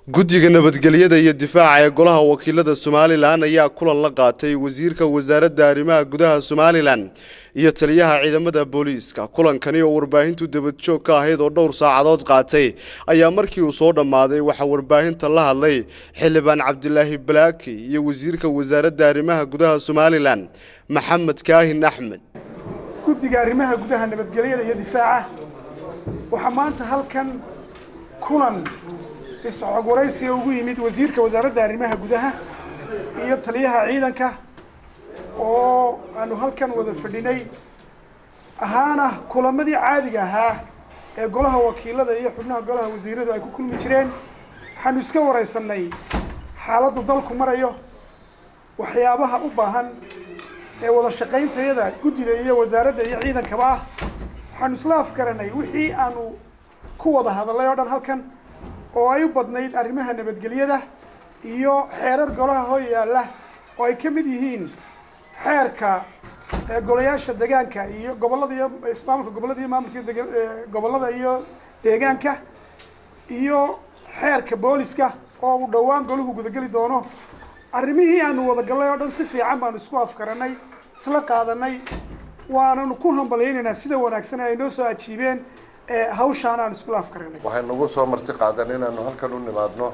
Guddiga nabadgelyada iyo difaaca ee Golaha Wakiilada Somalilan ayaa kulan la qaatay wasiirka wasaaradda arrimaha gudaha Somalilan iyo taliyaha ciidamada booliiska. Kulankani oo warbaahintu dabadjoog ka ahayd oo dhowr saacadood qaatay ayaa markii uu soo dhammaaday waxaa warbaahinta la hadlay Xildhibaan Cabdilaahi Balaaki iyo wasiirka wasaaradda arrimaha gudaha Somalilan, Maxamed Kaahin Axmed. Guddiga arrimaha gudaha, nabadgelyada iyo difaaca waxaa maanta halkan kulan is-xog waraysiga ugu yimid wasiirka wasaaradda arrimaha gudaha iyo taliyaha ciidanka, oo aanu halkan wada fadhinay, ahaana kulamadii caadiga ahaa ee Golaha Wakiilada iyo xubnaha Golaha Wasiiradu ay ku kulmi jireen. Waxaanu iska wareysanay xaaladdu dalku marayo, waxyaabaha u baahan ee wada shaqayntayada guddida iyo wasaaradda iyo ciidankaba ah. Waxaanu isla afgaranay wixii aanu ku wada hadalay oo dhan halkan, oo ay u badnayd arrimaha nabadgelyada iyo xeerar golaha hor yaalla, oo ay ka mid yihiin xeerka golayaasha deegaanka iyo gobollada iyo ismaamulka gobollada iyo maamulka gobollada iyo deegaanka, iyo xeerka booliska oo uu dhowaan golahu gudageli doono. Arrimihii aanu wada gallay oo dhan si fiican baanu isku afgaranay, isla qaadanay, waananu ku hambalyaynaynaa sida wanaagsan ay noo soo ajiibeen hawshaan aan iskula afgaranay. Waxay nagu soo marti qaadan inaanu halkan u nimaadno,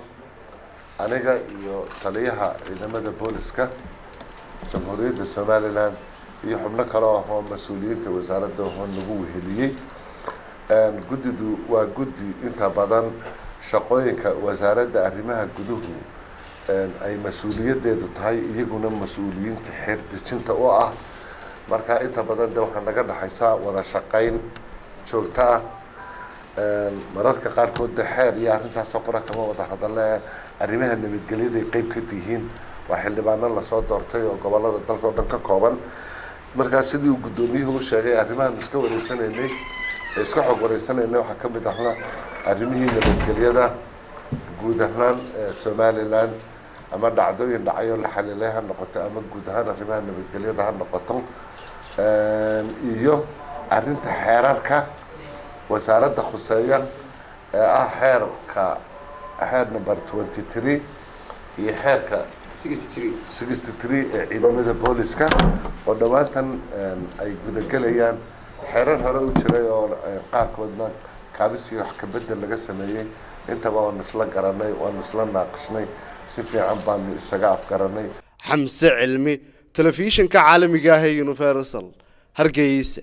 aniga iyo taliyaha ciidamada booliska Jamhuuriyadda Somalilan iyo xubno kale oo mas-uuliyiinta wasaaradda oo nagu weheliyey. Guddidu waa guddi inta badan shaqooyinka wasaaradda arrimaha guduhu ay mas-uuliyaddeedu tahay, iyaguna mas-uuliyiinta xeer dejinta u ah. Marka inta badan de waxaa naga dhexaysa wada shaqayn joogto ah. Mararka qaarkood de xeer iyo arrintaasoo qura kama wada hadale, arrimaha nabadgelyaday qeyb ka tihiin. Waa xildhibaano lasoo doortay oo gobolada dalka oo dhan ka kooban. Markaa sidii uu guddoomiyuhu u sheegay, arrimahan iska wareysanaynay ee iska xog wareysanaynay waxaa ka mid ahna arrimihii nabadgelyada guud ahaan Somaliland, ama dhacdooyin dhacay oo la xalilay ha noqoto, ama guud ahaan arrimaha nabadgelyada ha noqoto, iyo arrinta xeerarka wasaaradda khuseeya ee ah xeerka xeer number 23 iyo xeerka 63 ee ciidamada booliska, oo dhowaantan ay gudagelayaan xeerar hore u jiray oo qaarkoodna kaabis iyo wax kabedel laga sameeyey. Intaba waanu isla garanay, waanu isla naaqishnay, si fiican baanu isaga afgaranay. Xamse Cilmi, telefishinka caalamiga ah ee Universal, Hargeysa.